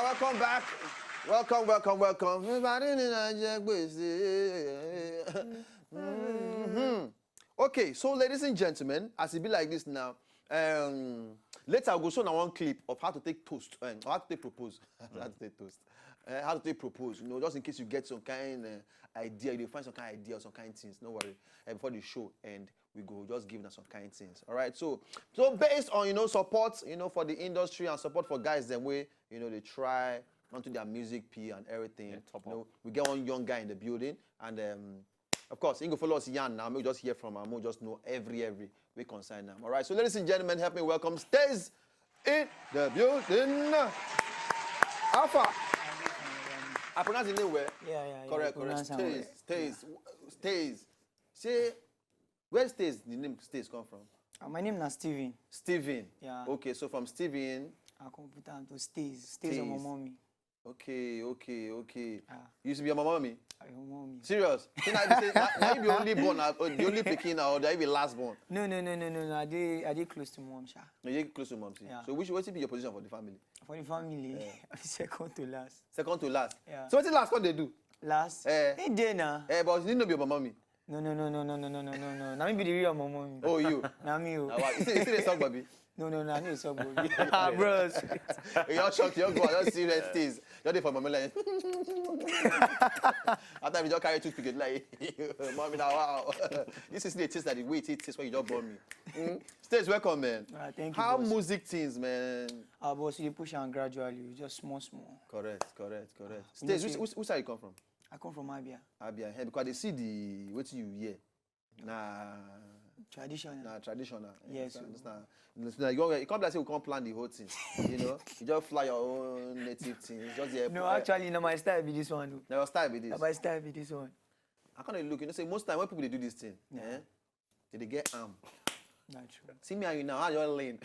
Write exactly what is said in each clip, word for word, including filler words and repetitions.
Welcome back. Welcome, welcome, welcome. Everybody in the Mhm. Okay, so ladies and gentlemen, as it be like this now, um, later I'll go show now one clip of how to take toast, um, or how to take propose, how to take toast, uh, how to take propose. You know, just in case you get some kind uh, idea, you find some kind idea or some kind things. No worry. And before the show end, we go just give them some kind things. All right. So, so based on you know support, you know for the industry and support for guys them way, you know they try onto their music P and everything. Yeah, top you know, up. We get one young guy in the building, and um, of course, he go follow us yarn now. Make we just hear from him. We just know every every we concern them. All right. So, ladies and gentlemen, help me welcome Stays in the building. Alpha. I pronounce the name well. Yeah, yeah, yeah. Correct, you pronounce correct. am well. Stays, Stays, Stays. Say, where Stays? The name Stays come from? Uh, my name na Steven. Steven. Yeah. Okay, so from Steven. I come put am to Stays. Stays on my Stays. Mommy. Okay, okay, okay. Ah. You used to be your mommy? I your mommy. Serious? So now you say now, now you be only born, uh, the only pikin now, or you be last born? No, no, no, no, no, no. I dey, I dey close to mom, sha. No, you close to mom. See. Yeah. So which what be your position for the family? For the family, Yeah. I'm second to last. Second to last. Yeah. So what the last one they do? Last. Eh. He dey na. Eh, but you no be your mommy. No, no, no, no, no, no, no, no, no, no. Na me be the real mommy. Oh, you. Na me o. Ah, wow. You see, you see the song, Bobby. No, no, no, I no dey suck body. Ah, bros. You all shocked. You all go. I don't see red stays. You dey for mommy like. After we just carry toothpick, like, mommy now, wow. This is the taste that the way it tastes when you just born me. Mm. Stays, welcome, man. Ah, thank you, How boss. Music things, man? Ah, boss, you dey push and gradually, just small, small. Correct, correct, correct. You know Stays, which, say- which, which side you come from? I come from Abia. Abia, here because they see the what you hear. Nah, Traditional. nah, traditional. You Yes, understand? o. Understand? Understand? You, you come like say we come plan the whole thing. You know, you just fly your own native thing. It's just the No, eh, actually, no, my style be this one, though. Now your style be this. Na my style be this one. I can't look. You know, say most time when people they do this thing, Yeah. eh, they, they get arm. That's true. See me and you now, how you lean?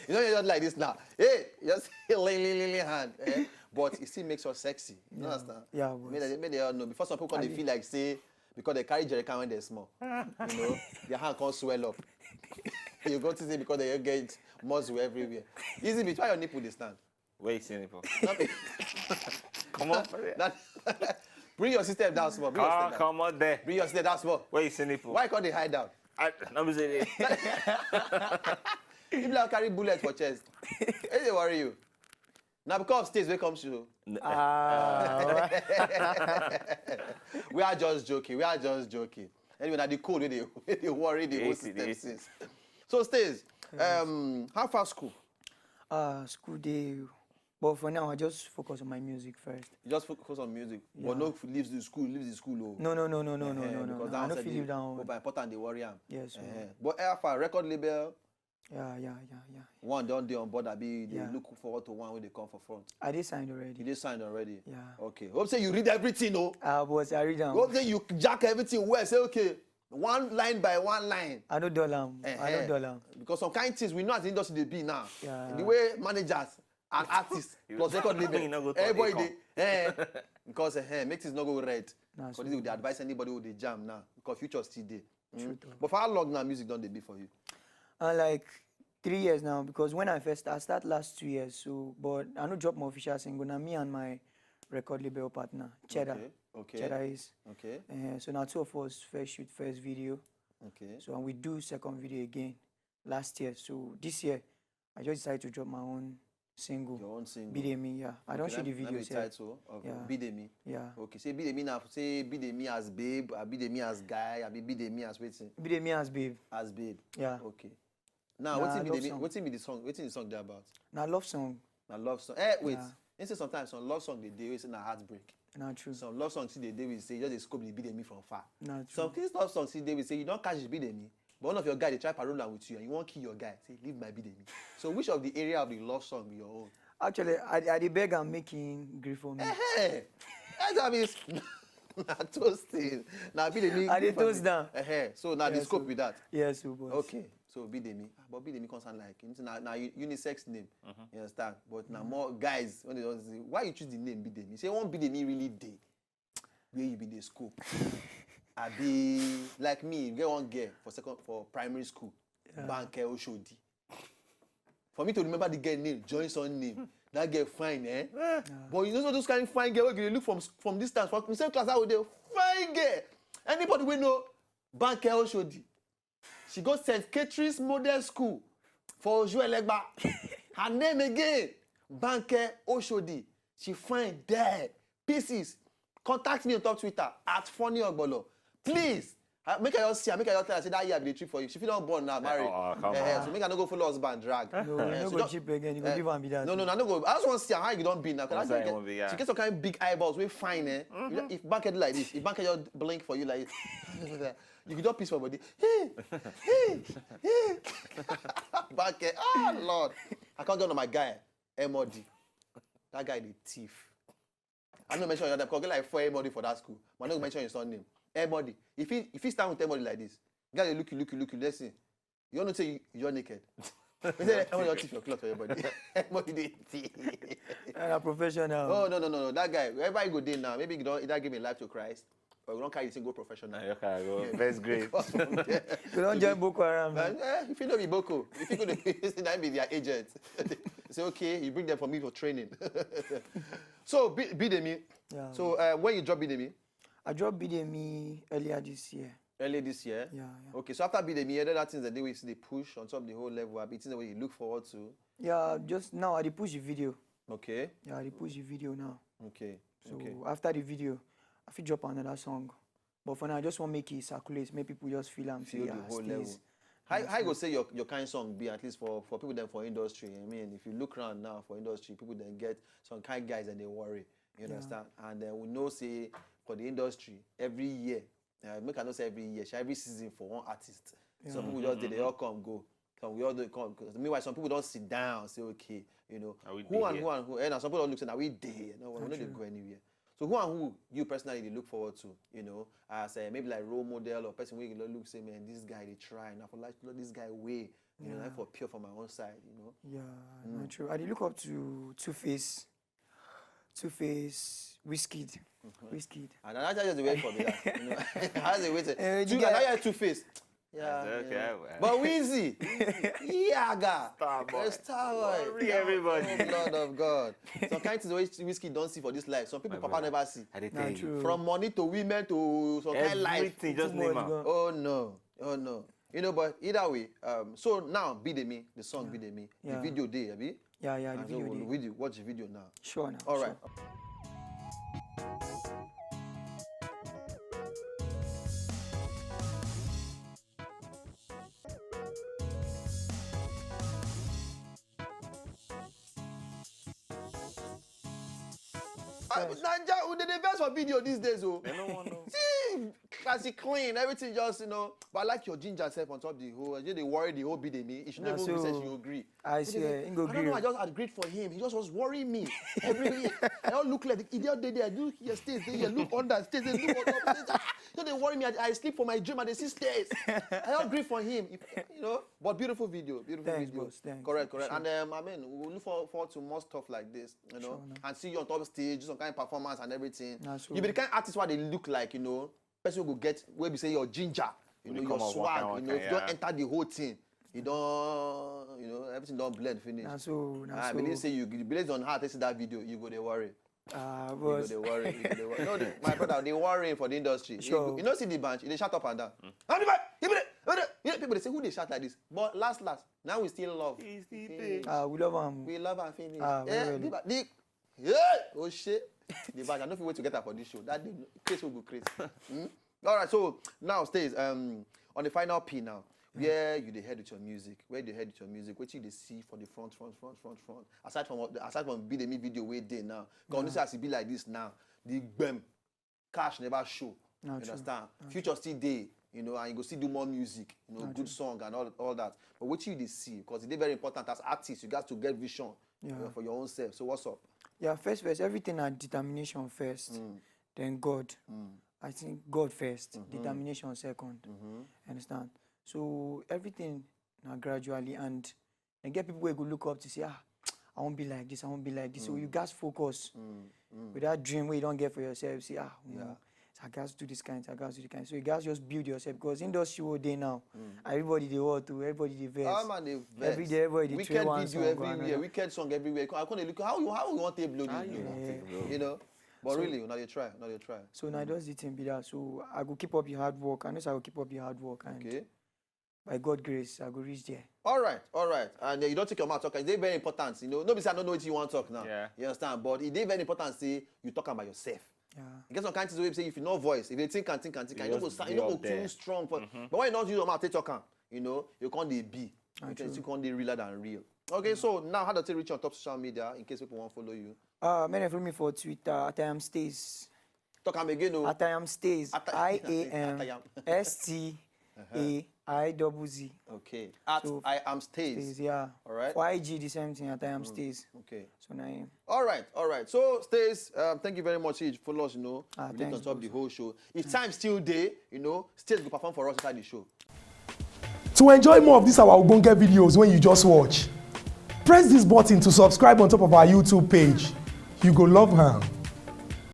You know, you're just like this now. Hey, just lean, lean, lean, lean hand. Eh? But it still makes us sexy. You Yeah. Understand? Yeah, Make boss. they, make they all know. Before some people come, they I- feel like say because they carry jerry can when they're small, you know, their hand can't swell up. You go to say because they get muscle everywhere. Easy, be try your nipple this stand. Where you see nipple? Not be- Come on for there. That- bring your system down small. Bring your Ah, system down. Come on there. Bring your system down small. Where you see nipple? Why can't they hide down? I, no be say they- People that carry bullets for chest. Hey, they worry you. Now because of states, where comes you? Ah, We are just joking. We are just joking. Anyway, now the code where they, where they worry the whole Yes, it system is. Since. So stays. Um, how far school? uh, school day. But for now, I just focus on my music first. You just focus on music, Yeah. but no f- leaves the school, leaves the school. Oh. No, no, no, no, no, no, Eh, no, no. Because I that no said feel the- leave that one. But by important they worry am. Yes, sir. Eh, but how far record label Yeah, yeah, yeah, yeah. one don't dey on board. I be they Yeah. look forward to one when they come for front. I did signed already. You dey signed already. Yeah. Okay. Hope say you read everything. Oh. Ah, boss, I read them. Hope say you jack everything well. Say okay, one line by one line. I no dull am. I Eh-heh. no dull am. Because some kind things we know as the industry they be now. Yeah. The way managers and artists You- plus record You label, no go turn everybody income. They, eh, because eh, make things no go red. Nah, Because so- this would advise anybody who they jam now. Because future still there. True talk. But for how long now music don't they be for you? Uh, like three years now, because when I first I start last two years, so but I no drop my official single. Now me and my record label partner, Cheddar. Okay. Okay. Cheddar is. Okay. Uh, so now two of us first shoot first video. Okay. So and we do second video again last year. So this year, I just decided to drop my own single. Your own single. Bidemi, yeah. I don't Okay, shoot the that- that video be sef. Title of Yeah. Bidemi. Yeah. Okay. Say Bidemi now. Say Bidemi as babe. I Bidemi as guy. I be Bidemi as waiting. Bidemi as babe. As babe. Yeah. Okay. Now, Nah, what be love the song. What be the song? What the song they about? Na love song. Na love song. Eh, wait. Yeah. You say sometimes some love song they do is na heartbreak. Na true. Some love songs they do is say you just dey scope the Bidemi from far. Na Some true. kids love songs they do is say you don't catch the Bidemi, but one of your guy they try parole with you and you won't kill your guy. Say leave my Bidemi. So which of the area of the love song be your own? Actually, I, I dey beg am make him gree for me. Hey, that's how it's. Na toasting. Na Bidemi. I dey toast down. Eh, so now the Yes, scope sir. With that. Yes, o boss. Okay. So Bidemi, ah, but Bidemi comes sound like it's na na u- unisex name. You understand? But now more guys when they don't say why you choose the name Bidemi. Say one Bidemi really day. Where you be the scope. I be like me, you get one girl for second for primary school. Yeah. Banke Oshodi. For me to remember the girl name, join son name. That girl fine, eh? But you know those kind of fine girl wey you dey look from from distance, from the same class I would dey, fine girl. Anybody wey know Banke Oshodi, she go Saint Catherine's Model School for Ojuelegba. Her name again, Banke Oshodi. She fine there. Pieces. Contact me on top Twitter at Funny Ogbolo. Please. Uh, make I just see her, make I just tell her, say that year I be the trip for you. She fit don born now, married. Oh, come Eh, on. So make I no go follow husband drag. No, you Eh, no so go just- cheap again. You go eh, give am be that. No, no, no, I no go. I just want to see her. How you don be now? 'Cause One I side get- won't be, yeah. She get some kind of big eyeballs, wey fine, eh? You know, if Banke do like this, if Banke just blink for you like, you go just piss for body. Hey, hey, hey. Banke, ah Lord, I can't get on my guy, M O D. That guy dey thief. I no mention your name. 'Cause get like four M O D for that school. But I no mention your son name. M O D. If he if he stand with M O D like this, guy dey look you, look you, look you. Let's see. You don't say you, you're naked. He said, "M O D, you thief your clothes for your body." M O D dey thief. And a professional. Oh no no no no! That guy, wherever he go dey now, maybe he don either give him life to Christ or he don carry the thing go professional. Nah, you can go. First grade. Because from there- You don't join Boko Haram. But, eh, if you know be Boko, if you go to that be their agent. Say okay, you bring them for me for training. So B- Bidemi. Yeah. So uh, when you drop Bidemi, I dropped Bidemi earlier this year. Early this year. Yeah, yeah. Okay, so after Bidemi, the other things that they will still dey push on top of the whole level, abi things that you look forward to. Yeah, just now I dey push the video. Okay. Yeah, I dey push the video now. Okay. So Okay. After the video, I fit drop another song. But for now, I just want make it circulate, make people just feel am. Feel Say, the ah, whole Steeze. Level. How how you go say your your kind song be at least for for people then for industry? I mean, if you look around now for industry, people then get some kind guys and they worry. You Yeah. Understand? And then we know say for the industry every year, uh, make I not say every year, sha, every season for one artist. Some Yeah. People just dey they all come go. Some we all dey come. 'Cause meanwhile, some people don't sit down say okay, you know Are we who dey and here? Who and who, and some people don't look say now we dey, no, we Not no dey true. Go anywhere. So who and who you personally dey look forward to? You know, as uh, maybe like role model or person where you look say, man, this guy dey try. And I for like look this guy way. You know, Yeah. Like for pure for my own side. You know. Yeah, not true. I dey look up to Two Face, Two Face, Wizkid, Wizkid. And that's just the way for me. That, you know, that's the way to. Eh, Two, yeah. I hear Two Face. Yeah. That's okay, Yeah. well. But Weezy, Yaga, Star boy. Star boy. Worry everybody. Oh, Lord of God. Some kind things wey Wizkid don't see for this life. Some people My papa brother. Never see. I dey Nah, tell you. True. From money to women to some kind life. Everything just Too name much am. gan. Oh no, oh no. You know, but either way, um, so now Bidemi, the song Yeah. Bidemi, Yeah. The video dey, abi? Yeah, yeah, the And so video we'll dey. Video, watch the video now. Sure now. All right. Sure. Ah, Naija, we dey dey vex for video these days, oh. They no want know. See, classy clean, everything just, you know. But I like your ginger self on top the whole. You dey worry the whole Bidemi. If you Nah, never so, so- you agree. I He just swear, said, him go I don't gree know, o. I just agreed for him. He just was worrying me. Every day, I don't look like the idiot day there. I do here stays, day here, look under stays, day look on top stays. Ah, you know, they worry me. I, I sleep for my dream and they see stays. I don't agree for him. If, you know, but beautiful video, beautiful Thanks, video. Boss. Thanks. Correct, correct. Sure. And um, I mean, we look for, forward to more stuff like this, you know, Sure, no. And see you on top stage, do some kind of performance and everything. Nah, so- You be the kind of artist where they look like, you know, person who go get where be say your ginger, you When know, you your come out, swag, waka, you know, waka, if you don't yeah. Enter the whole thing, you don't, you know, everything don't blend finish. Nah, so, nah, I so. Believe say you based on how I see that video, you go they worry. Ah, You go boss. they worry. You go they worry. No, the, my brother, they worrying for the industry. You, Sure. go- you know, see the bunch, they shout up and down. "I'm the man, give me the, give me the." You know, people they say who they shout like this, but last last, now we still love. It's the Finish. Ah, we love am. We love and finish. Ah, Eh, well, the, ba- the, yeah, oh shit. The bag, I don't feel wait to get her for this show. That day, case will go crazy. Hmm? All right, so now stays um on the final P now. Where you dey head with your music? Where you dey head with your music? What you dey see for the front, front, front, front, front? Aside from what, aside from Bidemi video way day now, because honestly, as it be like this now, the gbem cash never show. Nah, You true. Understand? Future still day, you know, and you go still do more music, you know, good song and all, all that. But what you dey see, because it's very important as artists, you got to get vision Yeah. uh, for your own self. So what's up? Yeah, first, first, everything at determination first, then God. I think God first, determination second. Understand? So everything now gradually, and and get people where go look up to say, ah, I won't be like this, I won't be like this. So you guys focus with that dream where you don't get for yourself. Say, ah, Yeah. yeah. I gats do this kind thing, I gats do this kind. So you gats just build yourself, because industry wey dey now, everybody dey what to, everybody dey vex. Ah, man, they Every vex. day, everybody dey Wicked train one video song go everywhere, another. Wicked song everywhere. I can't look how you how you want to blow this How you blow. want it, bro? You know. But really, now you try, now you try. So now just the thing be that. So I go keep up the hard work. I know say I go keep up the hard work, and Okay. by God grace, I go reach there. All right, all right. And uh, you don't take your mouth talk. It's very important. You know, no be say I don't know what you want to talk now. Yeah. You understand? But it is very important say you talk about yourself. Yeah. You get some kind of things wey be say if you no voice, if you think and think and think, You you no go just sound, dey you no go up there. Too strong for. But when you don't use your mouth, take talk am. You know, you can't dey be. Ah, You can true. still can't dey realer than real. Okay, so now how does it reach on top social media in case people want to follow you? Uh, man, follow me for Twitter at I am Stays. Talk am again, oh. At I am Stays. At- I A M At I am. S T A I double Z. Okay. At So, I am Stays. Stays, yeah. All right. For I G, the same thing at I am Stays. Okay. So now, yeah. All right, all right. So Stays, um, thank you very much, Ij, for us. You know, Ah, we did on thanks, top the whole show. If time still dey, you know, Stays go perform for us inside the show. To enjoy more of these our ogbonge videos when you just watch, press this button to subscribe on top of our YouTube page. You go love am.